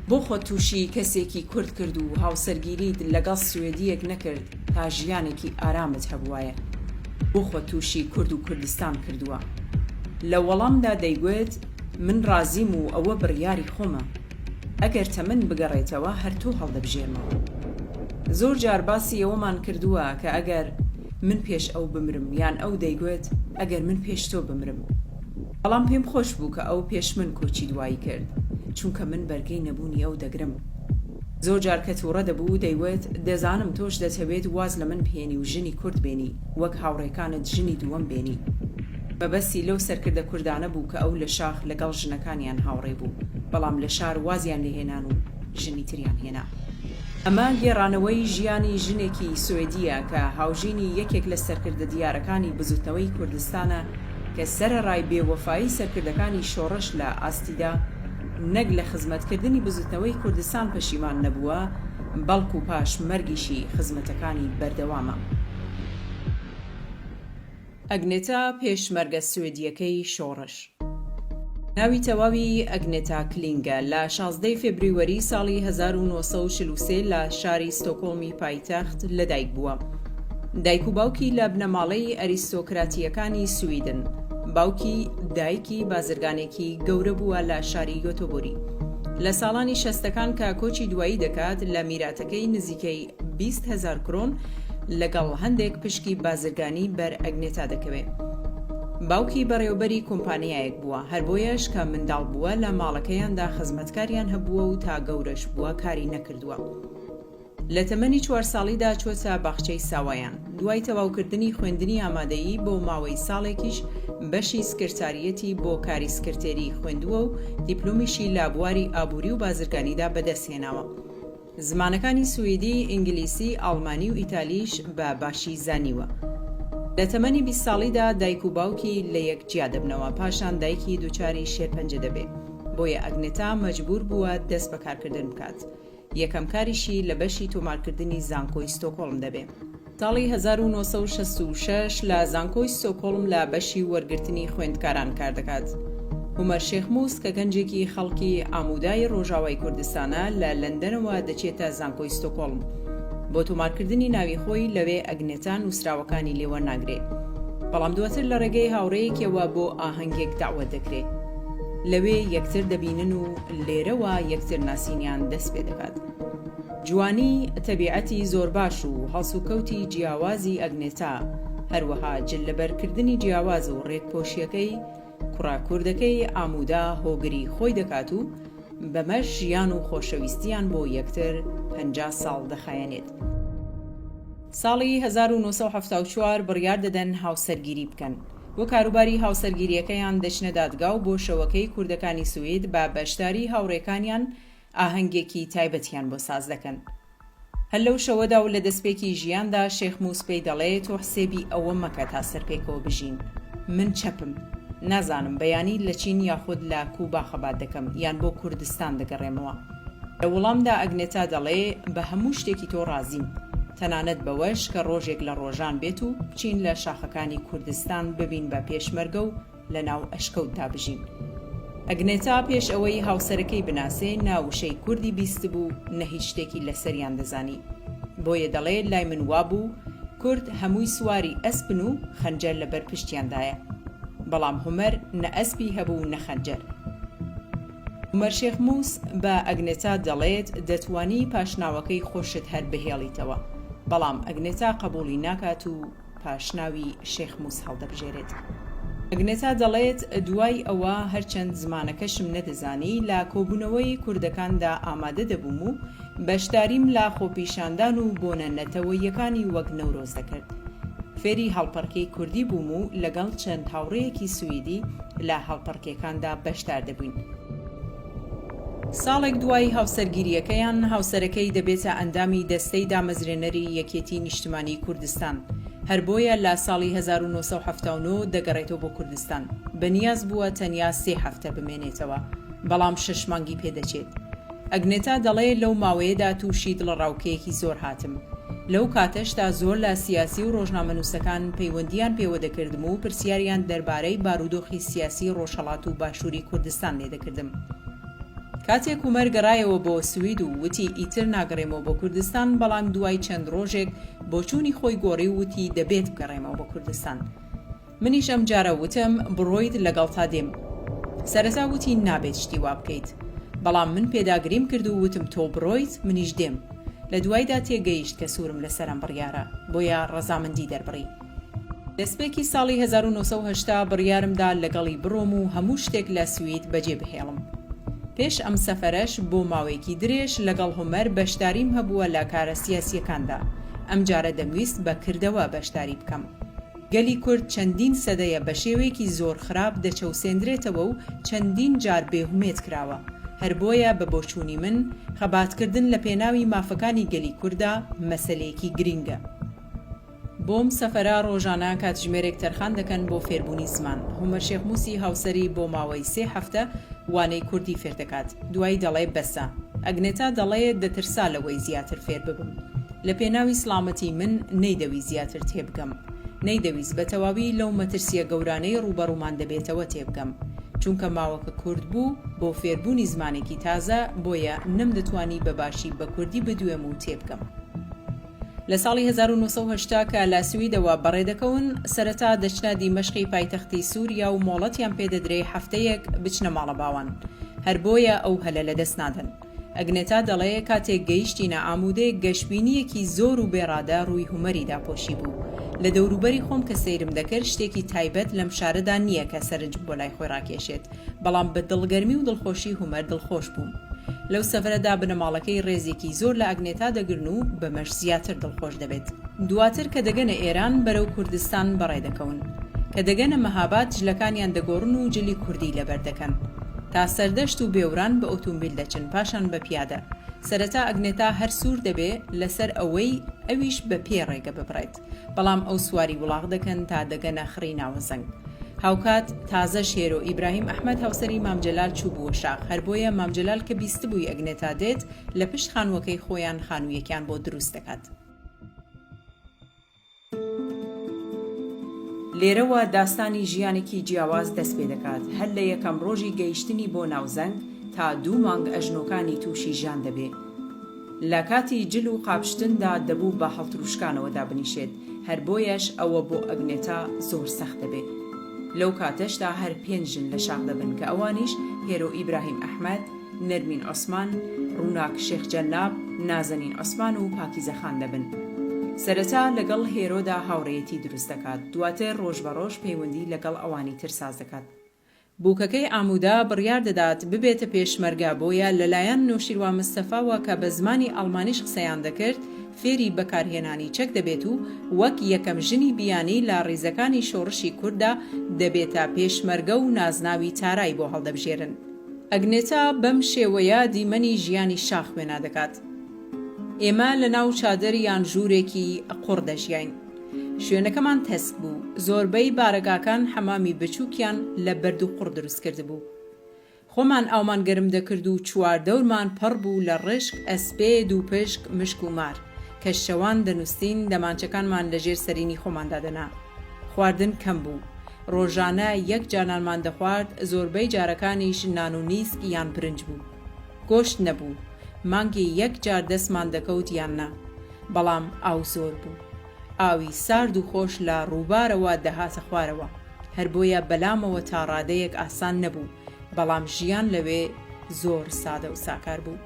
بۆ خۆت تووشی کەسێکی کورد کرد و هاوسەرگیریت لەگەڵ سوێدییەک نەکرد تا ژیانێکی ئارامت هەبوایە؟ بۆ خۆت تووشی کورد و کوردستان کردووە؟ لە وەڵامدا دەیگوت، من ڕازیم و ئەوە بڕیاری خۆمە. ئەگەر تەمەن بگەڕێتەوە هەر تۆ هەڵدەبژێرمەوە. زۆر جار باسی ئەوەمان کردووە کە ئەگەر من پێش ئەو بمرم یان ئەو دەیگوت ئەگەر من پێش تۆ بمرم. بەڵام پێم خۆش بوو کە ئەو پێش من کۆچی دوایی کرد، چونکە من بەرگەی نەبوونی ئەو دەگرم. زۆر جار کە تووڕە دەبوو دەیوت دەزانم تۆش دەتەوێت واز لە من بهێنی و ژنی کورد بێنی، وەک هاوڕێکانت ژنی دووەم بێنی. مەبەستی لەو سەرکردە کوردانە بوو کە ئەو لە شاخ لەگەڵ ژنەکانیان هاوڕێ بوو، بەڵام لە شار وازیان لێهێنان و ژنی تریان هێنا. ئەمە گێڕانەوەی ژیانی ژنێکی سوێدییە کە هاوژینی یەکێک لە سەرکردە دیارەکانی بزوتنەوەی کوردستانە کە سەرەڕای بێ وەفایی سەرکردەکانی شۆڕش لە ئاستیدا نەک لە خزمەتکردنی بزوتنەوەی کوردستان پەشیمان نەبووە بەڵکو پاش مەرگیشی خزمەتەکانی بەردەوامە. ئەگنێتا پێشمەرگە سوێدییەکەی شۆڕش. ناوی تەواوی ئەگنێتا کلینگە، لە 16 ی فێبریوەری ساڵی 1943 لە شاری ستۆکۆڵمی پایتەخت لەدایک بووە. دایک و باوکی لە بنەماڵەی ئەریستۆکراتییەکانی سویدن. باوکی دایکی بازرگانێکی گەورە بووە لە شاری یۆتۆبۆری. لە ساڵانی شەستەکان کە کۆچی دوایی دەکات لە میراتەکەی نزیکەی 20 هەزار کرۆن لەگەڵ هەندێک پشکی بازرگانی بەر ئەگنێتا دەکەوێ. باوکی بەڕێوەبەری کۆمپانیایەک بووە، هەر بۆیەش کە منداڵ بووە لە ماڵەکەیاندا خزمەتکاریان هەبووە و تا گەورەش بووە کاری نەکردووە. لە تەمەنی چوار ساڵیدا چووەتە باخچەی ساوایان. دوای تەواوکردنی خوێندنی ئامادەیی بۆ ماوەی ساڵێکیش بەشی سکرتاریەتی بۆ کاری سکرتێری خوێندووە و دیپلۆمیشی لە بواری ئابووری و بازرگانیدا بەدەستهێناوە. زمانەکانی سویدی، ئینگلیسی، ئاڵمانی و ئیتالیش بە باشی زانیوە. لە تەمەنی 20 ساڵیدا دایک و باوکی لە یەک جیا دەبنەوە، پاشان دایکی دووچاری شێرپەنجە دەبێ، بۆیە ئەگنێتا مەجبوور بووە دەست بە کارکردن بکات. یەکەم کاریشی لە بەشی تۆمارکردنی زانکۆی ستۆکۆڵم دەبێ. ساڵی 1966 لە زانکۆی ستۆکۆڵم لە بەشی وەرگرتنی خوێندکاران کاردەکات. هومەر شێخموس کە گەنجێکی خەڵکی عامودای ڕۆژاوای کوردستانە لە لەندەنەوە دەچێتە زانکۆی ستۆکۆڵم بۆ تۆمارکردنی ناوی خۆی، لەوێ ئەگنێتا نووسراوەکانی لێ وەرناگرێ، بەڵام دواتر لە ڕێگەی هاوڕێیەکیەوە بۆ ئاهەنگێک دەعوەت دەکرێ. لەوێ یەکتر دەبینن و لێرەوە یەکتر ناسینیان دەست پێ دەکات. جوانی، تەبیعەتی زۆر باش و هەڵسوکەوتی جیاوازی ئەگنێتا، هەروەها جل لەبەرکردنی جیاواز و ڕێکپۆشییەکەی، کوڕە کوردەکەی عامودا هۆگری خۆی دەکات و بەمەش ژیان و خۆشەویستییان بۆ یەکتر 50 ساڵ دەخایەنێت. ساڵی 1974 بڕیار دەدەن هاوسەرگیری بکەن. بۆ کاروباری هاوسەرگیرییەکەیان دەچنە دادگا و بۆ شەوەکەی کوردەکانی سوید بە بەشداری هاوڕێکانیان ئاهەنگێکی تایبەتیان بۆ ساز دەکەن. هەر لەو شەوەدا و لە دەستپێکی ژیاندا شێخ موس پێی دەڵێ تۆ حسێبی ئەوە مەکە تا سەر پێکەوە بژین. من چەپم. نازانم بەیانی لە چین یاخود لە کوبا خەبات دەکەم یان بۆ کوردستان دەگەڕێمەوە. لە وەڵامدا ئەگنێتا دەڵێ بە هەموو شتێکی تۆ ڕازیم. تەنانەت بەوەش کە ڕۆژێک لە ڕۆژان بێت و بچین لە شاخەکانی کوردستان ببین بە پێشمەرگە و لە ناو ئەشکەوتدا بژین. ئەگنێتا پێش ئەوەی هاوسەرەکەی بناسێ نە وشەی کوردی بیستبوو نە هیچ شتێکی لەسەریان دەزانی. بۆیە دەڵێ لای من وابوو کورد هەمووی سواری ئەسپن و خەنجەر لەبەر پشتیاندایە. بەڵام هومەر نە ئەسپی هەبوو نە خەنجەر. هومەر شێخ موس بە ئەگنێتا دەڵێت دەتوانی پاشناوەکەی خۆشت هەر بهێڵیتەوە. بەڵام ئەگنێتا قەبوڵی ناکات و پاشناوی شێخ موس هەڵدەبژێرێت. ئەگنێتا دەڵێت، دوای ئەوە هەرچەند زمانەکەشم نەدەزانی، لە کۆبوونەوەی کوردەکاندا ئامادە دەبووم و بەشداریم لە خۆپیشاندان و بۆنە نەتەوەییەکانی وەک نەورۆز دەکرد. فێری هەڵپەڕکێی کوردی بووم و لەگەڵ چەند هاوڕێیەکی سویدی لە هەڵپەڕکێکاندا بەشدار دەبووین. ساڵێک دوای هاوسەرگیرییەکەیان، هاوسەرەکەی دەبێتە ئەندامی دەستەی دامەزرێنەری یەکێتی نیشتمانیی کوردستان، هەر بۆیە لە ساڵی 1979 دەگەڕێتەوە بۆ کوردستان، بەنیاز بووە تەنیا سێ هەفتە بمێنێتەوە، بەڵام شەش مانگی پێ دەچێت. ئەگنێتا دەڵێ لەو ماوەیەدا تووشی دڵەڕاوکێیەکی زۆر هاتم. لەو کاتەشدا زۆر لە سیاسی و ڕۆژنامەنووسەکان پەیوەندییان پێوە دەکردم و پرسیاریان دەربارەی بارودۆخی سیاسی ڕۆژهەڵات و باشووری کوردستان لێدەکردم. کاتێک هومەر گەڕایەوە بۆ سوید و وتی ئیتر ناگەڕێمەوە بۆ کوردستان، بەڵام دوای چەند ڕۆژێک بۆچوونی خۆی گۆڕی و وتی دەبێت بگەڕێمەوە بۆ کوردستان. منیش ئەمجارە وتم بڕۆیت لەگەڵتا دێم. سەرەتا وتی نابێت شتی وا بکەیت. بەڵام من پێداگریم کرد و وتم تۆ بڕۆیت منیش دێم. لە دوایدا تێگەیشت کە سوورم لەسەر ئەم بڕیارە، بۆیە ڕەزامەندی دەربڕی. دەستپێکی ساڵی 1980 بڕیارم دا لەگەڵی بڕۆم و هەموو شتێک لە سوید بەجێ بهێڵم. پێش ئەم سەفەرەش بۆ ماوەیەکی درێژ لەگەڵ هۆمەر بەشداریم هەبووە لە کارە سیاسییەکاندا. ئەمجارە دەمویست بە کردەوە بەشداری بکەم. گەلی کورد چەندین سەدەیە بە شێوەیەکی زۆر خراپ دەچەوسێندرێتەوە و چەندین جار بێهومێد کراوە. هەر بۆیە بە بۆچوونی من خەباتکردن لە پێناوی مافەکانی گەلی کورددا مەسەلەیەکی گرینگە. بۆم سەفەرە ڕۆژانە کاتژمێرێک تەرخان دەکەن بۆ فێربوونی زمان. هومەر شێخ موسی هاوسەری بۆ ماوەی سێ هەفتە وانەی کوردی فێر دەکات. دوایی دەڵێ بەسە. ئەگنێتا دەڵێ دەترسا لەوەی زیاتر فێر ببم. لە پێناوی سڵامەتی من نەیدەویست زیاتر تێبگەم. نەیدەویست بە تەواوی لەو مەترسییە گەورانەی ڕووبەڕوومان دەبێتەوە تێبگەم. چونکە ماوەکە کورت بوو بۆ فێربوونی زمانێکی تازە، بۆیە نەمدەتوانی بە باشی بە کوردی بدوێم و تێبگەم. لە ساڵی 1980 کە لە سویدەوە بەڕێدەکەون، سەرەتا دەچنە دیمەشقی پایتەختی سوریا و مۆڵەتیان پێدەدرێ هەفتەیەک بچنە ماڵە باوان. هەر بۆیە ئەو هەلە لەدەست نادەن. ئەگنێتا دەڵێ، کاتێک گەیشتینە عامودێ گەشبینییەکی زۆر و بێ ڕادە ڕووی هومەری داپۆشیبوو. لە دەوروبەری خۆم کە سەیرم دەکرد شتێکی تایبەت لەم شارەدا نییە کە سەرنجم بۆ لای خۆی ڕاکێشێت، بەڵام بە دڵگەرمی و دڵخۆشی هومەر دڵخۆش بووم. لەو سەفەرەدا بنەماڵەکەی ڕێزێکی زۆر لە ئەگنێتا دەگرن و بەمەش زیاتر دڵخۆش دەبێت. دواتر کە دەگەنە ئێران بەرەو کوردستان بەڕێ دەکەون. کە دەگەنە مەهاباد جلەکانیان دەگۆڕن و جلی کوردی لەبەر دەکەن. تا سەردەشت و بێوران بە ئۆتومبیل دەچن پاشان بە پیادە. سەرەتا ئەگنێتا هەر سوور دەبێ لەسەر ئەوەی ئەویش بە پێ ڕێگە ببڕێت. بەڵام ئەو سواری وڵاغ دەکەن تا دەگەنە خڕی ناوەزەنگ. هاوکات تازەش هێرۆ ئیبراهیم ئەحمەد هاوسەری مام جەلال چووبووە شاخ، هەر بۆیە مام جەلال کە بیستبووی ئەگنێتا دێت، لە پشت خانووەکەی خۆیان خانوویەکیان بۆ دروست دەکات. لێرەوە داستانی ژیانێکی جیاواز دەست پێ دەکات، هەر لە یەکەم ڕۆژی گەیشتنی بۆ ناوزەنگ تا دوو مانگ ئەژنۆکانی تووشی ژان دەبێ. لە کاتی جل و قاپشتندا دەبوو بە هەڵتروشکانەوە دابنیشێت، هەر بۆیەش ئەوە بۆ ئەگنێتا زۆر سەخت دەبێت. لەو کاتەشدا هەر پێنج ژن لە شاخ دەبن کە ئەوانیش هێرۆ ئیبراهیم ئەحمەد، نەرمین عوسمان، ڕووناک شێخ جەناب، نازەنین عوسمان و پاکیزە خان دەبن. سەرەتا لەگەڵ هێرۆدا هاوڕێیەتی دروست دەکات، دواتر ڕۆژ بە ڕۆژ پەیوەندی لەگەڵ ئەوانی تر ساز دەکات. بووکەکەی عامودا بڕیار دەدات ببێتە پێشمەرگە، بۆیە لەلایەن نەوشیروان مستەفاوە کە بە زمانی ئەڵمانیش قسەیان دەکرد، فێری بەکارهێنانی چەک دەبێت و وەک یەکەم ژنی بیانی لە ڕیزەکانی شۆڕشی کورددا دەبێتە پێشمەرگە و نازناوی تارای بۆ هەڵدەبژێرن. ئەگنێتا بەم شێوەیە دیمەنی ژیانی شاخ وێنا دەکات. ئێمە لەناو چادر یان ژوورێکی قوڕ دەژیاین. شوێنەکەمان تەسک بوو، زۆربەی بارەگاکان حەمامی بچووکیان لە بەرد و قوڕ دروست کردبوو. خۆمان ئاومان گەرم دەکرد و چواردەورمان پڕ بوو لە ڕشک، ئەسپێ، دووپشک، مشک و مار. کە شەوان دەنووستین، دەمانچەکانمان لە ژێر سەرینی خۆمان دادەنا. خواردن کەم بوو. ڕۆژانە یەک جار نانمان دەخوارد، زۆربەی جارەکانیش نان و نیسک یان برنج بوو. گۆشت نەبوو. مانگێ یەک جار دەستمان دەکەوت یان نا. بەڵام ئاو زۆر بوو. ئاوی سارد و خۆش لە ڕووبارەوە دەهاتە خوارەوە. هەر بۆیە بەلامەوە تا ڕادەیەک ئاسان نەبوو، بەڵام ژیان لەوێ زۆر سادە و ساکار بوو.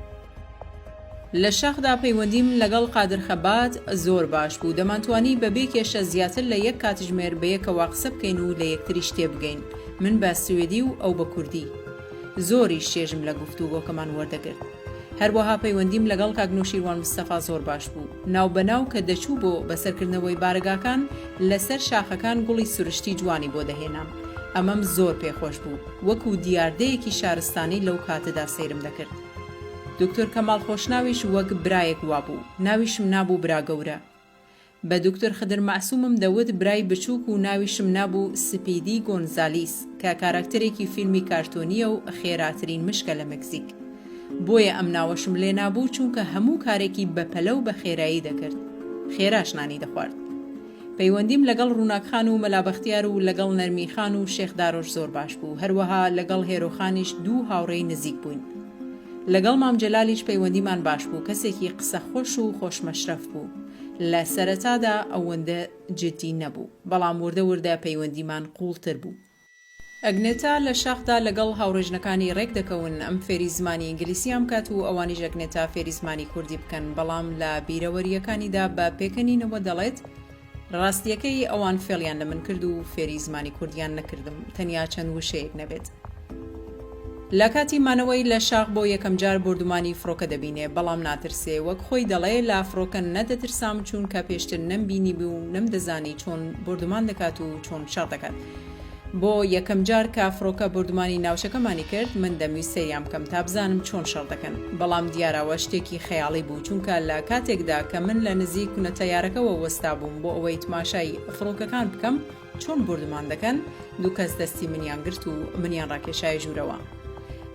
لە شاخدا پەیوەندیم لەگەڵ قادر خەبات زۆر باش بوو، دەمانتوانی بە بێ کێشە زیاتر لە یەک کاتژمێر بەیەکەوە قسە بکەین و لە یەکتریش تێبگەین، من بە سوێدی و ئەو بە کوردی. زۆریش چێژم لە گفتوگۆکەمان وەردەگرت. هەروەها پەیوەندیم لەگەڵ کاک نەوشیروان مستەفا زۆر باش بوو. ناوبەناو کە دەچوو بۆ بەسەرکردنەوەی بارەگاکان، لەسەر شاخەکان گوڵی سروشتی جوانی بۆ دەهێنام. ئەمەم زۆر پێ خۆش بوو. وەکو دیاردەیەکی شارستانی لەو کاتەدا سەیرم دەکرد. دکتۆر کەماڵ خۆشناویش وەک برایەک وابوو. ناویشم نابوو برا گەورە. بە دکتۆر خدر مەعسومم دەوت برای بچوک و ناویشم نابوو سپیدی گۆنزالیس کە کاراکتەرێکی فیلمی کارتۆنیە و خێراترین مشکە لە مەکزیک. بۆیە ئەم ناوەشم لێ نابوو چونکە هەموو کارێکی بە پەلە و بە خێرایی دەکرد. خێراش نانی دەخوارد. پەیوەندیم لەگەڵ ڕووناک خان و مەلا بەختیار و لەگەڵ نەرمین خان و شێخ دارۆش زۆر باش بوو. هەروەها لەگەڵ هێرۆ خانیش دوو هاوڕێی نزیک بووین. لەگەڵ مام جەلالیش پەیوەندیمان باش بوو، کەسێکی قسەخۆش و خۆشمەشرەف بوو. لە سەرەتادا ئەوەندە جدی نەبوو، بەڵام وردە وردە پەیوەندیمان قووڵتر بوو. ئەگنێتا لە شاخدا لەگەڵ هاوڕێ ژنەکانی ڕێک دەکەون ئەم فێری زمانی ئینگلیسیان بکات و ئەوانیش ئەگنێتا فێری زمانی کوردی بکەن، بەڵام لە بیرەوەرییەکانیدا بە پێکەنینەوە دەڵێت، ڕاستییەکەی ئەوان فێڵیان لە من کرد و فێری زمانی کوردیان نەکردم، تەنیا چەند وشەیەک نەبێت. لە کاتی مانەوەی لە شاخ بۆ یەکەمجار بۆردومانی فڕۆکە دەبینێ، بەڵام ناترسێ، وەک خۆی دەڵێ لە فڕۆکە نەدەترسام چوونکە پێشتر نەمبینیبوو و نەمدەزانی چۆن بۆردومان دەکات و چۆن شەڕ دەکات. بۆ یەکەم جار کە فڕۆکە بۆردومانی ناوچەکەمانی کرد، من دەمویست سەیریان بکەم تا بزانم چۆن شەڕ دەکەن. بەڵام دیارە ئەوە شتێکی خەیاڵی بوو، چونکە لە کاتێکدا کە من لە نزیک کونە تەیارەکەوە وەستابووم بۆ ئەوەی تماشای فڕۆکەکان بکەم چۆن بۆردومان دەکەن، دوو کەس دەستی منیان گرت و منیان ڕاکێشایە ژوورەوە.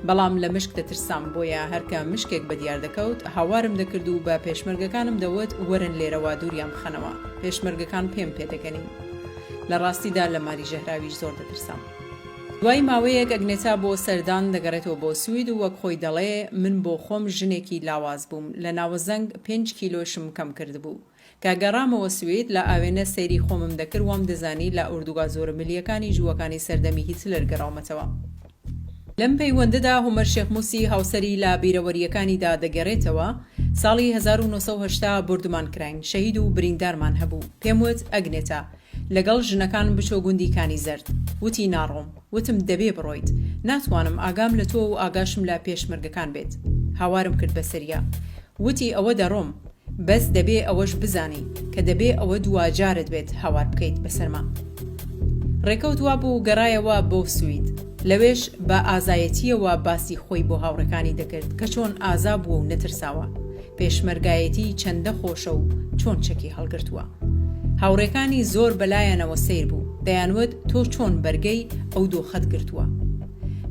بەڵام لە مشک دەترسام، بۆیە هەر کە مشکێک بەدیار دەکەوت، هاوارم دەکرد و بە پێشمەرگەکانم دەوت وەرن لێرەوە دووریان بخەنەوە. پێشمەرگەکان پێم پێدەکەنین. لە ڕاستیدا لە ماری ژەهراویش زۆر دەترسام. دوای ماوەیەک ئەگنێتا بۆ سەردان دەگەڕێتەوە بۆ سوید و وەک خۆی دەڵێ، من بۆ خۆم ژنێکی لاواز بووم، لە ناوەزەنگ پێنج کیلۆشم کەم کردبوو. کە گەڕامەوە سوید، لە ئاوێنە سەیری خۆمم دەکرد، وام دەزانی لە ئوردوگا زۆرەملییەکانی جووەکانی سەردەمی هیتلەر گەڕاومەتەوە. لەم پەیوەندەدا هۆمەر شێخ موسی هاوسەری لە بیرەوەرییەکانیدا دەگەرێتەوە، ساڵی 1980 بۆردومان کراین، شەهید و بریندارمان هەبوو، پێم وت ئەگنێتا لەگەڵ ژنەکان بچۆ گوندی کانی زەرد، وتی ناڕۆم، وتم دەبێ بڕۆیت، ناتوانم ئاگام لە تۆ و ئاگاشم لە پێشمەرگەکان بێت، هاوارم کرد بەسەریا، وتی ئەوە دەڕۆم، بەس دەبێ ئەوەش بزانی کە دەبێ ئەوە دواجارت بێت هاوار بکەیت بەسەرما. ڕێکەوت وابوو گەڕایەوە بۆ سوید. لەوێش بە ئازایەتییەوە باسی خۆی بۆ هاوڕێکانی دەکرد کە چۆن ئازا بووە و نەترساوە، پێشمەرگایەتی چەندە خۆشە و چۆن چەکی هەڵگرتووە. هاوڕێکانی زۆر بەلایانەوە سەیر بوو، دەیانوت تۆ چۆن بەرگەی ئەو دۆخەت گرتووە؟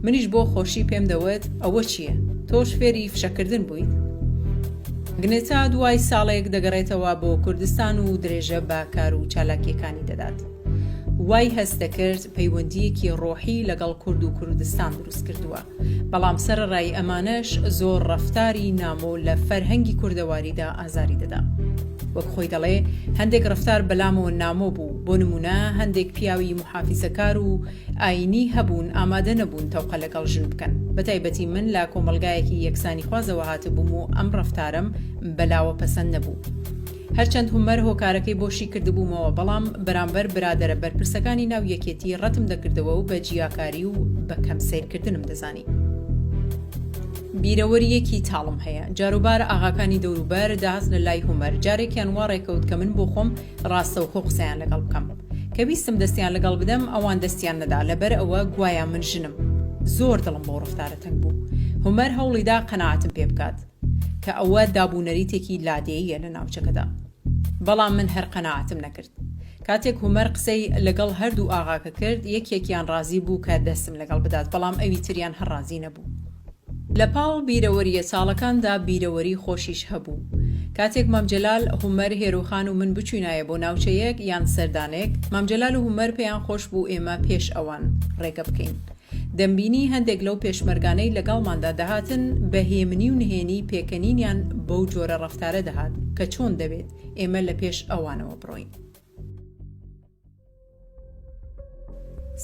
منیش بۆ خۆشی پێم دەوت ئەوە چییە؟ تۆش فێری فشەکردن بوویت؟ گنێتا دوای ساڵێک دەگەڕێتەوە بۆ کوردستان و درێژە بە کار و چالاکییەکانی دەدات. وای هەست دەکرد پەیوەندییەکی ڕۆحی لەگەڵ کورد و کوردستان دروست کردووە. بەڵام سەرەڕای ئەمانەش زۆر ڕەفتاری نامۆ لە فەرهەنگی کوردەواریدا ئازاری دەدا. وەک خۆی دەڵێ هەندێک ڕەفتار بەلامەوە نامۆ بوو، بۆ نموونە هەندێک پیاوی موحافیزەکار و ئایینی هەبوون ئامادە نەبوون تەوقە لەگەڵ ژن بکەن، بەتایبەتی من لە کۆمەڵگایەکی یەکسانیخوازەوە هاتبووم و ئەم ڕەفتارەم بەلاوە پەسەند نەبوو. هەرچەند هومەر هۆکارەکەی بۆ شیکردبوومەوە، بەڵام بەرامبەر برادەرە بەرپرسەکانی ناو یەکێتی ڕەتم دەکردەوە و بە جیاکاری و بە کەم سەیرکردنم دەزانی. بیرەوەرییەکی تاڵم هەیە. جاروبار ئاغاکانی دەوروبەر دەهاتنە لای هومەر، جارێکیان وا ڕێکەوت کە من بۆ خۆم ڕاستەوخۆ قسەیان لەگەڵ بکەم. کە ویستم دەستیان لەگەڵ بدەم، ئەوان دەستیان نەدا، لەبەر ئەوە گوایا من ژنم. زۆر دڵم بەو ڕەفتارە تەنگ بوو. هومەر هەوڵیدا قەناعەتم پێ بکات. کە ئەوە دابونەریتێکی لادێییە لە ناوچەکەدا. بەڵام من هەر قەناعەتم نەکرد. کاتێک هومەر قسەی لەگەڵ هەردوو ئاغاکە کرد، یەکێکیان ڕازی بوو کە دەستم لەگەڵ بدات، بەڵام ئەوی تریان هەر ڕازی نەبوو. لە پاڵ بیرەوەرییە تاڵەکاندا بیرەوەری خۆشیش هەبوو. کاتێک مام جەلال، هومەر، هێرۆخان و من بچووینایە بۆ ناوچەیەک یان سەردانێک، مام جەلال و هومەر پێیان خۆش بوو ئێمە پێش ئەوان ڕێگە بکەین. دەمبینی هەندێک لەو پێشمەرگانەی لەگەڵماندا دەهاتن بە هێمنی و نهێنی پێکەنینیان بەو جۆرە ڕەفتارە دەهات کە چۆن دەبێت ئێمە لە پێش ئەوانەوە بڕۆین.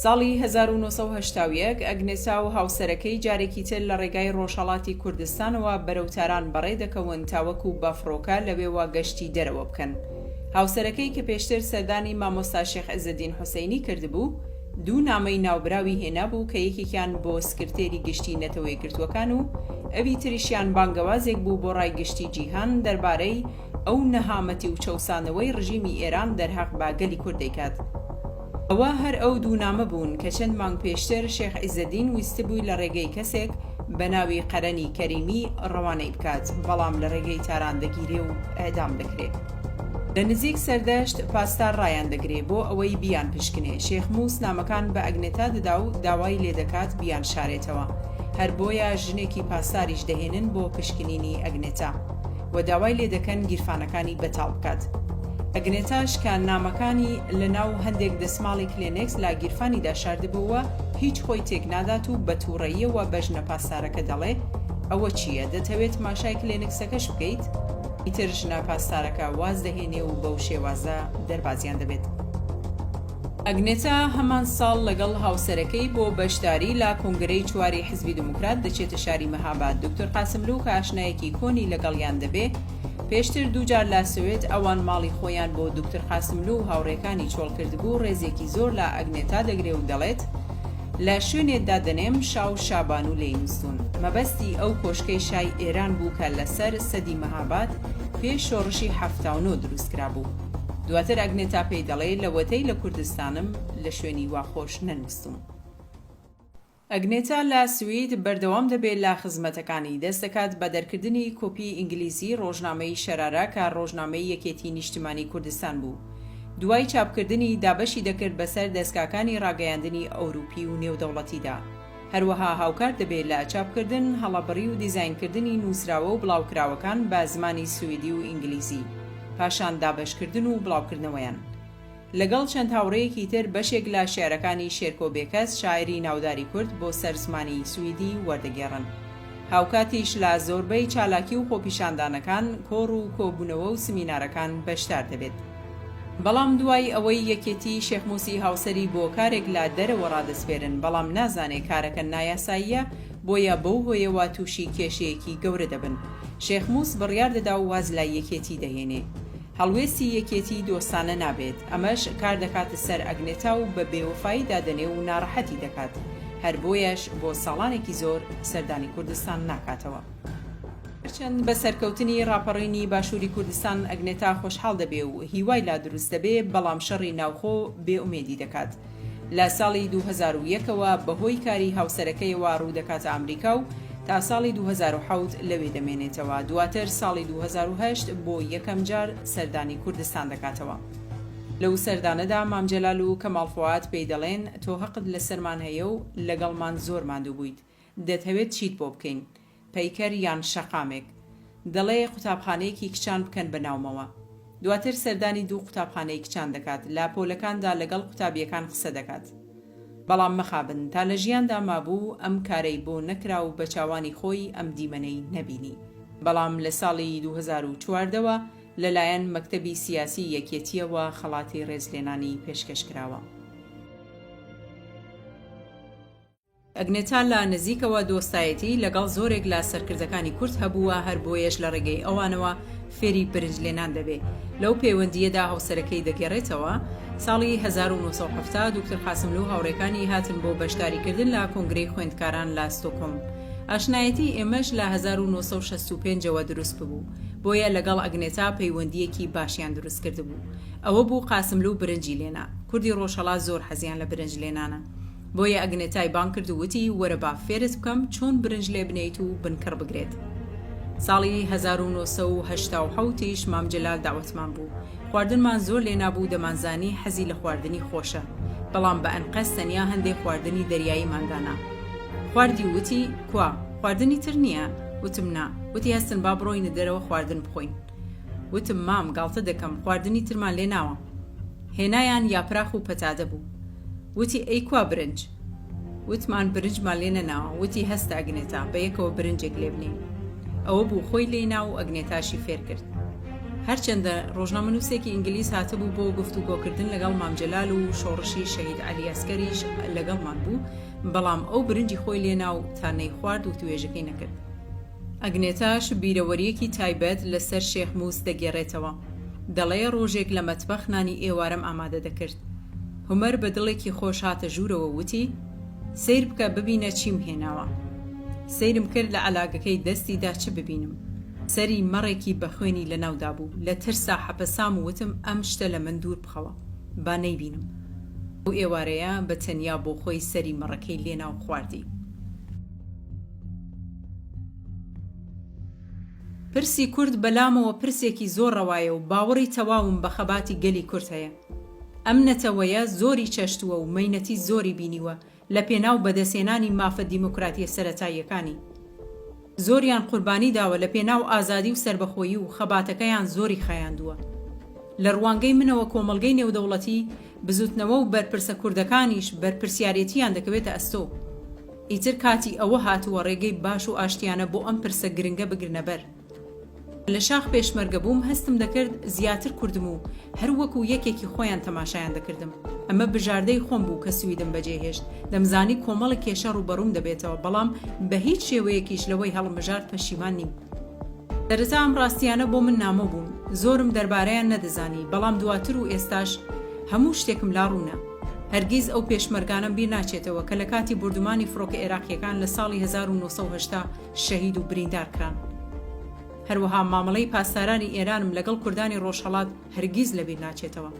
ساڵی 1981 ئەگنێسا و هاوسەرەکەی جارێکی تر لە ڕێگای ڕۆژهەڵاتی کوردستانەوە بەرەو تاران بەڕێ دەکەون تاوەکو بە فڕۆکە لەوێوە گەشتی دەرەوە بکەن. هاوسەرەکەی کە پێشتر سەردانی مامۆستا شێخ عزەدین حوسەینی کردبوو، دوو نامەی ناوبراوی هێنابوو کە یەکێکیان بۆ سکرتێری گشتی نەتەوەیەکگرتووەکان و ئەوی تریشیان بانگەوازێک بوو بۆ ڕای گشتی جیهان دەربارەی ئەو نەهامەتی و چەوسانەوەی ڕژیمی ئێران دەرهەق بە گەلی کورد دەیکات. ئەوە هەر ئەو دوو نامە بوون کە چەند مانگ پێشتر شێخ عیزەدین ویستبووی لە ڕێگەی کەسێک بە ناوی قەرەنی کەریمی ڕەوانەی بکات، بەڵام لە ڕێگەی تاران دەگیرێ و ئیعدام دەکرێ. لە نزیک سەردەشت پاسدار ڕایان دەگرێ بۆ ئەوەی بیان پشکنێ، شێخ موس نامەکان بە ئەگنێتا دەدا و داوای لێ دەکات بیان شارێتەوە، هەر بۆیە ژنێکی پاسداریش دەهێنن بۆ پشکنینی ئەگنێتا و داوای لێ دەکەن گیرفانەکانی بەتاڵ بکات. ئەگنێتاش کە نامەکانی لە ناو هەندێک دەسماڵی کلێنێکس لە گیرفانیدا شاردبۆوە هیچ خۆی تێک نادات و بە توڕەییەوە بە ژنە پاسدارەکە دەڵێ. ئەوە چییە؟ دەتهەوێ تماشای کلێنکسەکەش بکەیت؟ ئیتر ژنە پاسدارەکە واز دەهێنێ و بەو شێوازە دەربازیان دەبێت. ئەگنێتا هەمان ساڵ لەگەڵ هاوسەرەکەی بۆ بەشداری لە کۆنگرەی چواری حزبی دیموکرات دەچێتە شاری مەهاباد. دکتۆر قاسملوو کە ئاشنایەکی کۆنی لەگەڵیان دەبێ، پێشتر دووجار لە سوێد ئەوان ماڵی خۆیان بۆ دکتۆر قاسملوو و هاوڕێکانی چۆڵ کردبوو، ڕێزێکی زۆر لە ئەگنێتا دەگرێ و دەڵێت، لە شوێنێ دادەنێم شا و شابانوو لێی نووستوون. مەبەستی ئەو کۆشکەی شای ئێران بوو کە لە سەر سەدی مەهاباد پێش شۆڕشی 79 دروست کرابوو. دواتر ئەگنێتا پێی دەڵێ لەوەتەی لە کوردستانم لە شوێنی وا خۆش نەنووستووم. ئەگنێتا لە سوید بەردەوام دەبێ لە خزمەتەکانی، دەست دەکات بە دەرکردنی کۆپی ئینگلیزی ڕۆژنامەی شەرارە کە ڕۆژنامەی یەکێتی نیشتمانی کوردستان بوو. دوای چاپکردنی دابەشی دەکرد بەسەر دەزگاکانی ڕاگەیاندنی ئەوروپی و نێودەوڵەتیدا. هەروەها هاوکار دەبێ لە چاپکردن، هەڵەبڕی و دیزاینکردنی نووسراوە و بڵاوکراوەکان بە زمانی سویدی و ئینگلیزی، پاشان دابەشکردن و بڵاوکردنەوەیان. لەگەڵ چەند هاوڕێیەکی تر بەشێک لە شیعرەکانی شێرکۆ بێکەس شاعیری ناوداری کورد بۆ سەر زمانی سویدی وەردەگێڕن. هاوکاتیش لە زۆربەی چالاکی و خۆپیشاندانەکان، کۆڕ و کۆبوونەوە و سمینارەکان بەشدار دەبێت. بەڵام دوای ئەوەی یەکێتی شێخ موسی هاوسەری بۆ کارێک لە دەرەوە ڕادەسپێرن، بەڵام نازانێ کارەکە نایاساییە، بۆیە بەو هۆیەوە تووشی کێشەیەکی گەورە دەبن. شێخ موس بڕیار دەدا و واز لە یەکێتی دەهێنێ. هەڵوێستی یەکێتی دۆستانە نابێت، ئەمەش کار دەکاتە سەر ئەگنێتا و بە بێوەفایی دادەنێ و ناڕەحەتی دەکات، هەر بۆیەش بۆ ساڵانێکی زۆر سەردانی کوردستان ناکاتەوە. هەرچەند بە سەرکەوتنی ڕاپەڕینی باشووری کوردستان ئەگنێتا خۆشحاڵ دەبێ و هیوای لا دروست دەبێ، بەڵام شەڕی ناوخۆ بێ ئومێدی دەکات. لە ساڵی 2001 ەوە بەهۆی کاری هاوسەرەکەیەوە ڕوو دەکاتە ئامریکا و تا ساڵی 2007 لەوێ دەمێنێتەوە، دواتر ساڵی 2008 بۆ یەکەم جار سەردانی کوردستان دەکاتەوە. لەو سەردانەدا مام جەلال و کەماڵ فوئاد پێی دەڵێن تۆ هەقت لەسەرمان هەیە و لەگەڵمان زۆر ماندوو بوویت، دەتهەوێت چیت بۆ بکەین؟ پەیکەر یان شەقامێک؟ دەڵێ قوتابخانەیەکی کچان بکەن بە ناومەوە. دواتر سەردانی دوو قوتابخانەی کچان دەکات، لە پۆلەکاندا لەگەڵ قوتابییەکان قسە دەکات. بەڵام مەخابن تا لە ژیاندا مابوو ئەم کارەی بۆ نەکرا و بە چاوانی خۆی ئەم دیمەنەی نەبینی. بەڵام لە ساڵی 2014 وە لەلایەن مەکتەبی سیاسی یەکێتییەوە خەڵاتی ڕێزلێنانی پێشکەش کراوە. ئەگنێتا لە نزیکەوە دۆستایەتی لەگەڵ زۆرێک لە سەرکردەکانی کورد هەبووە، هەر بۆیەش لە ڕێگەی ئەوانەوە فێری برنج لێنان دەبێ. لەو پەیوەندییەدا هاوسەرەکەی دەگێڕێتەوە، ساڵی 1970 دوکتور قاسملوو و هاوڕێکانی هاتن بۆ بەشداریکردن لە کۆنگرەی خوێندکاران لە ستۆکهۆڵم. ئاشنایەتی ئێمەش لە 1965 ەوە دروست ببوو. بۆیە لەگەڵ ئەگنێتا پەیوەندییەکی باشیان دروست کردبوو. ئەوە بوو قاسملوو برنجی لێنا. کوردی ڕۆژهەڵات زۆر حەزیان لە برنج لێنانە. بۆیە ئەگنێتای بانگ کرد و وتی، وەرە با فێرت بکەم چۆن برنج لێ بنێیت و بنکڕ بگرێت. ساڵی 1987 یش مام جەلال دەعوەتمان بوو. خواردنمان زۆر لێ نابوو دەمانزانی حەزی لە خواردنی خۆشە. بەڵام بە ئەنقەست تەنیا هەندێ خواردنی دەریاییمان دانا. خواردی و وتی، کوا، خواردنی تر نییە؟ وتم، نا. وتی، هەستن با بڕۆینە دەرەوە خواردن بخۆین. وتم، مام، گاڵتە دەکەم، خواردنی ترمان لێ ناوە. هێنایان یاپراخ و پەتادە بوو. وتی، ئەی کوا برنج؟ وتمان، برنجمان لێ نەناوە. وتی، هەستە ئەگنێتا، بە یەکەوە برنجێک لێ بنێین. ئەوە بوو خۆی لێی نا و ئەگنێتاشی فێر کرد. هەرچەندە ڕۆژنامەنووسێکی ئینگلیز هاتبوو بۆ گفتوگۆکردن لەگەڵ مام جەلال و شۆڕشی شەهید عەلی ئەسکەریش لەگەڵمان بوو، بەڵام ئەو برنجی خۆی لێ نا و تا نەیخوارد وتوێژەکەی نەکرد. ئەگنێتاش بیرەوەرییەکی تایبەت لەسەر شێخ موس دەگێڕێتەوە. دەڵێ ڕۆژێک لە مەتبەخ نانی ئێوارەم ئامادە دەکرد. هومەر بە دڵێکی خۆش هاتە ژوورەوە و وتی، سەیر بکە ببینە چیم هێناوە. سەیرم کرد لە عەلاگەکەی دەستیدا چ ببینم. سەری مەڕێکی بە خوێنی لەناو دابوو. لە ترسا حەپەسام و وتم ئەم شتە لە من دوور بخەوە. با نەیبینم. ئەو ئێوارەیە بە تەنیا بۆ خۆی سەری مەڕەکەی لێنا و خواردی. پرسی کورد بەلامەوە پرسێکی زۆر ڕەوایە و باوەڕی تەواوم بە خەباتی گەلی کورد هەیە. ئەم نەتەوەیە زۆری چەشتووە و مەینەتی زۆری بینیوە لە پێناو بەدەستهێنانی مافە دیموکراتیە سەرەتاییەکانی. زۆریان قوربانی داوە لە پێناو ئازادی و سەربەخۆیی و خەباتەکەیان زۆری خایاندووە. لە ڕوانگەی منەوە کۆمەڵگەی نێودەوڵەتی، بزوتنەوە و بەرپرسە کوردەکانیش بەرپرسیارێتییان دەکەوێتە ئەستۆ. ئیتر کاتی ئەوە هاتووە ڕێگەی باش و ئاشتیانە بۆ ئەم پرسە گرنگە بگرنە بەر. لە شاخ پێشمەرگە بووم هەستم دەکرد زیاتر کوردم و هەر وەکو یەکێکی خۆیان تەماشایان دەکردم. ئەمە بژاردەی خۆم بوو کە سویدم بەجێهێشت، دەمزانی کۆمەڵێک کێشە ڕووبەڕووم دەبێتەوە بەڵام بە هیچ شێوەیەکیش لەوەی هەڵمبژارد پەشیمان نیم. سەرەتا ئەم ڕاستییانە بۆ من نامۆ بوون، زۆرم دەربارەیان نەدەزانی، بەڵام دواتر و ئێستاش هەموو شتێکم لا ڕوونە. هەرگیز ئەو پێشمەرگانەم بیر ناچێتەوە کە لە کاتی بوردومانی فڕۆکە ئێراقییەکان لە ساڵی 1980 شەهید و بریندار کران. هەروەها مامەڵەی پاسدارانی ئێرانم لەگەڵ کوردانی ڕۆژهەڵات هەرگیز لەبیر ناچێتەوە.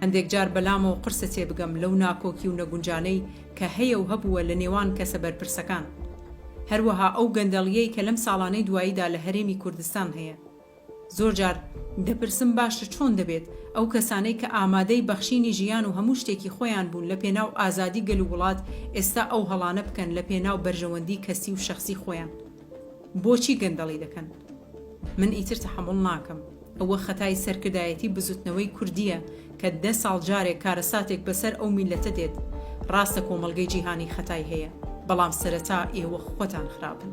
هەندێک جار بەلامەوە قورسە تێبگەم لەو ناکۆکی و نەگونجانەی کە هەیە و هەبووە لە نێوان کەسە بەرپرسەکان. هەروەها ئەو گەندەڵییەی کە لەم ساڵانەی دواییدا لە هەرێمی کوردستان هەیە. زۆر جار دەپرسم باشە چۆن دەبێت ئەو کەسانەی کە ئامادەی بەخشینی ژیان و هەموو شتێکی خۆیان بوون لە پێناو ئازادی گەل و وڵات ئێستا ئەو هەڵانە بکەن لە پێناو بەرژەوەندی کەسی و شەخسی خۆیان؟ بۆچی گەندەڵی دەکەن؟ من ئیتر تەحەموڵ ناکەم. ئەوە خەتای سەرکردایەتی بزوتنەوەی کوردیە کە دە ساڵ جارێک کارەساتێک بەسەر ئەو میللەتە دێت، ڕاستە کۆمەڵگەی جیهانی خەتای هەیە، بەڵام سەرەتا ئێوە خۆتان خراپن.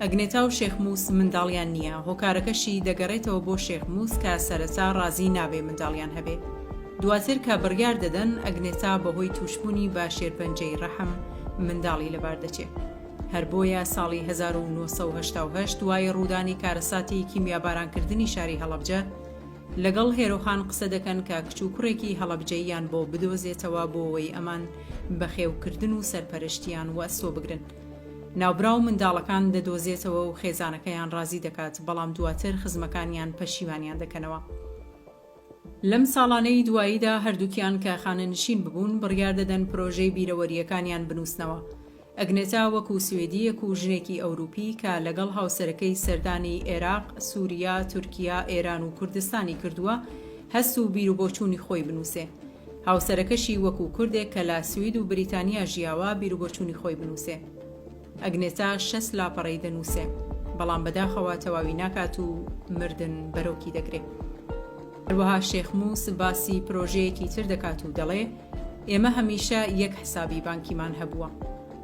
ئەگنێتا و شێخ موس منداڵیان نییە، هۆکارەکەشی دەگەڕێتەوە بۆ شێخ موس کە سەرەتا ڕازی نابێ منداڵیان هەبێ، دواتر کە بڕیار دەدەن ئەگنێتا بەهۆی تووشبوونی بە شێرپەنجەی ڕەحم منداڵی لەبار دەچێ. هەر بۆیە ساڵی 1988 دوای ڕوودانی کارەساتی کیمیابارانکردنی شاری هەڵەبجە، لەگەڵ هێرۆخان قسە دەکەن کە کچ و کوڕێکی هەڵەبجەییان بۆ بدۆزێتەوە بۆ ئەوەی ئەمان بەخێوکردن و سەرپەرشتیان وەئەستۆ بگرن. ناوبراو منداڵەکان دەدۆزێتەوە و خێزانەکەیان ڕازی دەکات، بەڵام دواتر خزمەکانیان پەشیمانیان دەکەنەوە. لەم ساڵانەی دواییدا هەردووکیان کە خانەنشین ببوون، بڕیار دەدەن پرۆژەی بیرەوەرییەکانیان بنووسنەوە. ئەگنێتا وەکو سوێدییەک و ژنێکی ئەوروپی کە لەگەڵ هاوسەرەکەی سەردانی ئێراق، سوریا، تورکیا، ئێران و کوردستانی کردووە، هەست و بیروبۆچوونی خۆی بنووسێ. هاوسەرەکەشی وەکو کوردێک کە لە سوید و بریتانیا ژیاوە بیروبۆچوونی خۆی بنووسێ. ئەگنێتا 60 لاپەڕەی دەنووسێ، بەڵام بەداخەوە تەواوی ناکات و مردن بەرۆکی دەگرێ. هەروەها شێخ موس باسی پرۆژەیەکی تر دەکات و دەڵێ، ئێمە هەمیشە یەک حسابی بانکیمان هەبووە،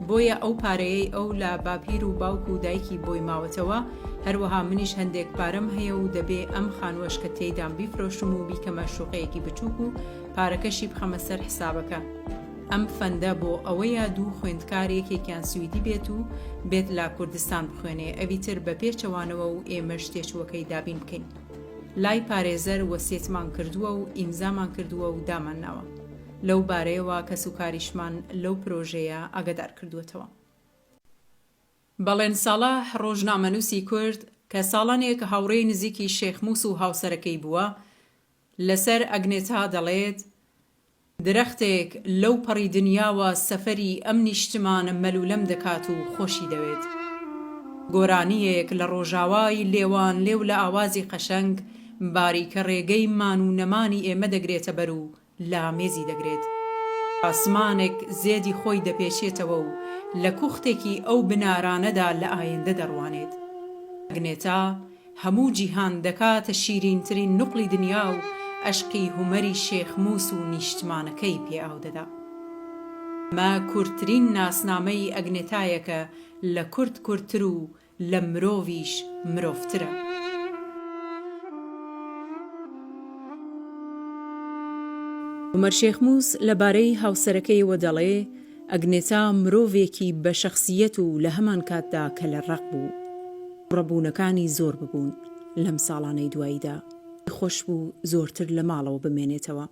بۆیە ئەو پارەیەی ئەو لە باپیر و باوک و دایکی بۆی ماوەتەوە، هەروەها منیش هەندێک پارەم هەیە و دەبێ ئەم خانووەش کە تێیدام بیفرۆشم و بیکەمە شوقەیەکی بچووک و پارەکەشی بخەمە سەر حسابەکە. ئەم فەندە بۆ ئەوەیە دوو خوێندکار یەکێکیان سویدی بێت و بێت لە کوردستان بخوێنێ ئەوی تر بە پێچەوانەوە و ئێمەش تێچووەکەی دابین بکەین. لای پارێزەر وەسیەتمان کردووە و ئیمزامان کردووە و دامانناوە. لەو بارەیەوە کەسوکاریشمان لەو پرۆژەیە ئاگادار کردووەتەوە. بەڵێن ساڵح، ڕۆژنامەنووسی کورد، کە ساڵانێک هاوڕێی نزیکی شێخ موس و هاوسەرەکەی بووە، لەسەر ئەگنێتا دەڵێت، درەختێک لەو پەڕی دنیاوە سەفەری ئەم نیشتمانە مەلوولەم دەکات و خۆشی دەوێت. گۆرانییەک لە ڕۆژاوای لێوان لێو لە ئاوازی قەشەنگ باریکە ڕێگەی مان و نەمانی ئێمە دەگرێتە بەر و لامێزی دەگرێت. ئاسمانێک زێدی خۆی دەپێچێتەوە و لە کوختێکی ئەو بنارانەدا لە ئایندە دەڕوانێت. ئەگنێتا هەموو جیهان دەکاتە شیرینترین نوقڵی دنیا و ئەشقی هومەری شێخ موس و نیشتمانەکەی پێ ئاو دەدا. ئەمە کورتترین ناسنامەی ئەگنێتایەکە لە کورد کوردتر و لە مرۆڤیش مرۆڤترە. عومەر شێخموس لە بارەی هاوسەرەکەیەوە دەڵێ، ئەگنێتا مرۆڤێکی بە شەخسییەت و لە هەمانکاتدا کەلەڕەق بوو. توڕەبوونەکانی زۆر ببوون لەم ساڵانەی دواییدا. خۆش بوو زۆرتر لە ماڵەوە بمێنێتەوە.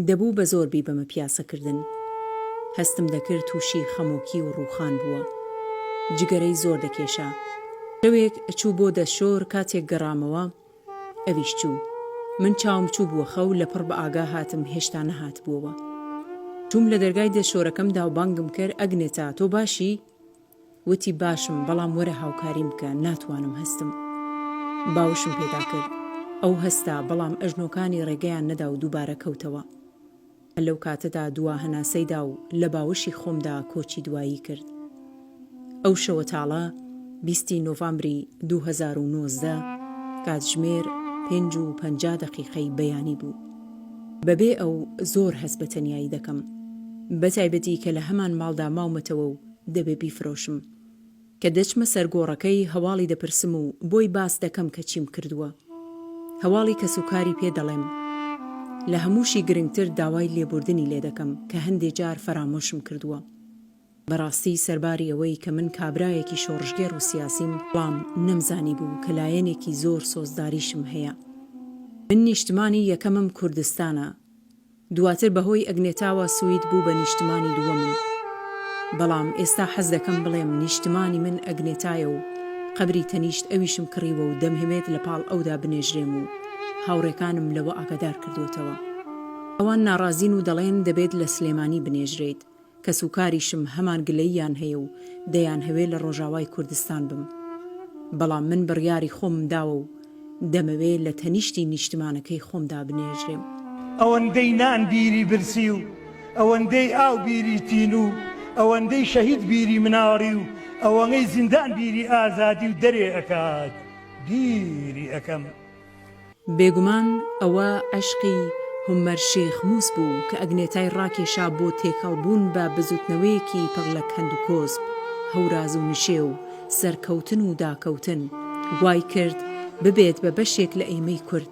دەبوو بە زۆر بیبەمە پیاسەکردن. هەستم دەکرد تووشی خەمۆکی و ڕووخان بووە. جگەرەی زۆر دەکێشا. شەوێک چوو بۆ دەستشۆر کاتێک گەڕامەوە ئەویش چوو. من چاوم چووبووە خەو لەپڕ بە ئاگا هاتم هێشتا نەهاتبووەوە. چووم لە دەرگای دەستشۆرەکەم دا و بانگم کرد ئەگنێتا تۆ باشی؟ وتی باشم بەڵام وەرە هاوکاریم بکە ناتوانم هەستم. باوشم پێدا کرد. ئەو هەستا بەڵام ئەژنۆکانی ڕێگەیان نەدا و دووبارە کەوتەوە. هەر لەو کاتەدا دوا هەناسەی دا و لە باوەشی خۆمدا کۆچی دوایی کرد. ئەو شەوە تاڵە، بیستی نۆڤامبری 2019، کاتژمێر پێنج و 50 دەقیقەی بەیانی بوو. بەبێ ئەو زۆر هەست بە تەنیایی دەکەم. بەتایبەتی کە لە هەمان ماڵدا ماومەتەوە و دەبێ بیفرۆشم. کە دەچمە سەر گۆڕەکەی هەواڵی دەپرسم و بۆی باس دەکەم کە چیم کردووە. هەواڵی کەسوکاری پێ دەڵێم. لە هەمووشی گرنگتر داوای لێبوردنی لێ دەکەم کە هەندێ جار فەرامۆشم کردووە. بەڕاستی سەرباری ئەوەی کە من کابرایەکی شۆڕشگێڕ و سیاسیم، بەڵام نەمزانیبوو کە لایەنێکی زۆر سۆزداریشم هەیە. من نیشتمانی یەکەمم کوردستانە. دواتر بەهۆی ئەگنێتاوە سوید بوو بە نیشتمانی دووەمم. بەڵام ئێستا حەز دەکەم بڵێم نیشتمانی من ئەگنێتایە و قەبری تەنیشت ئەویشم کڕیوە و دەمهەوێت لە پاڵ ئەودا بنێژرێم و هاوڕێکانم لەوە ئاگادار کردووەتەوە. ئەوان ناڕازین و دەڵێن دەبێت لە سلێمانی بنێژرێیت. کەسوکاریشم هەمان گلەییان هەیە و دەیانهەوێ لە ڕۆژاوای کوردستان بم. بەڵام من بڕیاری خۆمم داوە و دەمەوێ لە تەنیشتی نیشتمانەکەی خۆمدا بنێژرێم. ئەوەندەی نان بیری برسی و ئەوەندەی ئاو بیری تینوو، ئەوەندەی شەهید بیری مناڵی و ئەوەنەی زیندان بیری ئازادی و دەرێ ئەکات بیری ئەکەم. بێگومان ئەوە عەشقی هومەر شێخ موس بوو کە ئەگنێتای ڕاکێشا بۆ تێکەڵ بوون بە بزوتنەوەیەکی پڕ لە کەند و کۆسپ، هەوراز و نشێو، سەرکەوتن و داکەوتن، وای کرد ببێت بە بەشێک لە ئێمەی کورد.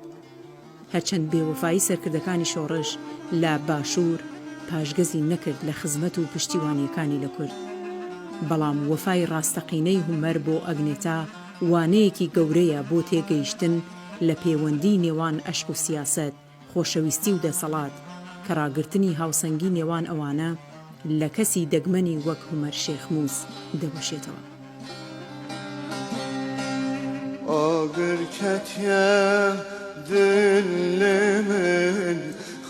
هەرچەند بێوەفایی سەرکردەکانی شۆڕش لە باشوور پاشگەزی نەکرد لە خزمەت و پشتیوانییەکانی لە کورد، بەڵام وەفای ڕاستەقینەی هومەر بۆ ئەگنێتا وانەیەکی گەورەیە بۆ تێگەیشتن لە پێوەندیی نێوان عەشق و سیاسەت، خۆشەویستی و دەسەڵات، کە ڕاگرتنی هاوسەنگی نێوان ئەوانە لە کەسی دەگمەنی وەک هومەر شێخموس دەوەشێتەوە. ئاگر کەتیە دل من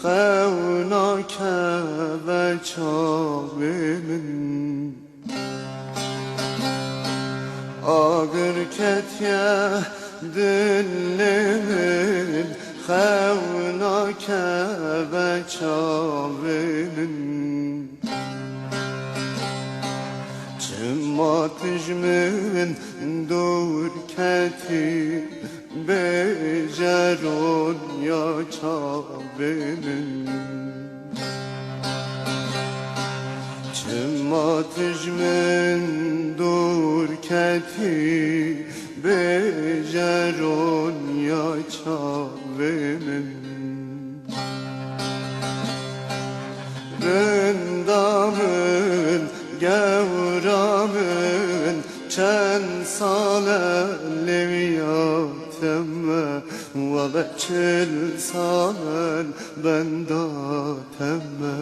خەو ناکەوە چاوێ من. ئاگر کەتیە دل من خەو ناکەوە چاوێ من. چما تژ من دوور کەتی بێژە رۆنیا چاوێ من. چما تژ من دوور کەتی بێژە رۆنیا چاوێ من. رندا من گەورا من چەند ساڵە لەویاتەمە وەڵە 40 ساڵ بەنداتەمە.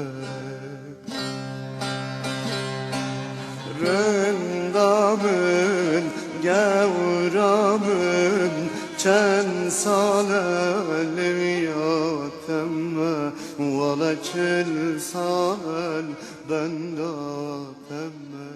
رندا من گەورا من چەند ساڵە لەویاتەمە وەڵە 40 ساڵ بەنداتەمە.